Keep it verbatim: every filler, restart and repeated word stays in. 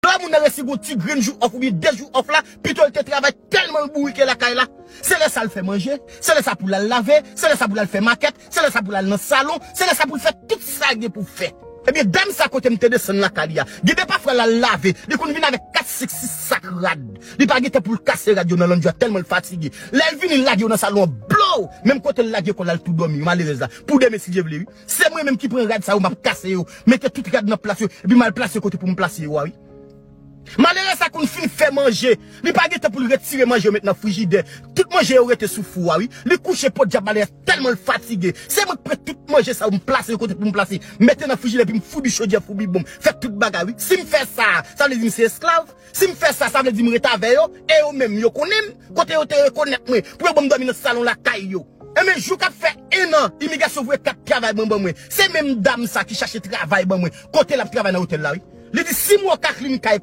Lè moun nan resi gon ti grenn jou off oubyen de jou off la, pito l te travay tèlman l bourike lakay la. Se lè sa l fè manje, se lè sa pou l al lave, se lè sa pou l al fè makèt, se lè sa pou l al nan salon, se lè sa pou l fè tout sa gen pou fè. Ebyen, dam sa kote m te desann lakay li a, gen de pafwa l al lave, li konn vin avèk kat, senk, sis sak rad. Li pa gen tan pou l kase rad yo nan landri a tèlman l fatige. Lè l vini, l lage yo nan salon an, blow! Menm kote l lage kò l al tou dòmi, malerèz la. Pou demen, si Dye vle, wi. Se mwen menm ki pran rad sa yo, m ap kase yo, mete tout rad nan plas yo, epi m al plase kote pou m plase yo a, wi. Malerèz sa konn fin fè manje. Li pa gen tan pou l retire manje yo met nan frijidè. Tout manje yo rete sou fou a, wi. Li kouche podyab malerèz tèlman l fatige. Se mwen k pran tout manje sa yo, m plase yo kote pou m plase. Mete nan frijidè, epi m foubi chodyè, foubi bonm. Fè tout bagay, wi. Si m fè sa, sa vle di m se esklav? Si m fè sa, sa vle di m ret avè yo? E yo menm, yo konnen m? Kote yo te rekonèt mwen? Pou yo ban m dòmi nan salon lakay yo? Enben, jou k ap fè en an, imigrasyon voye kat travay ban ban mwen. Se menm dam sa ki chache travay ban mwen. Kote l ap travay nan otèl la, wi. Li di, si m wè w Kathleen kay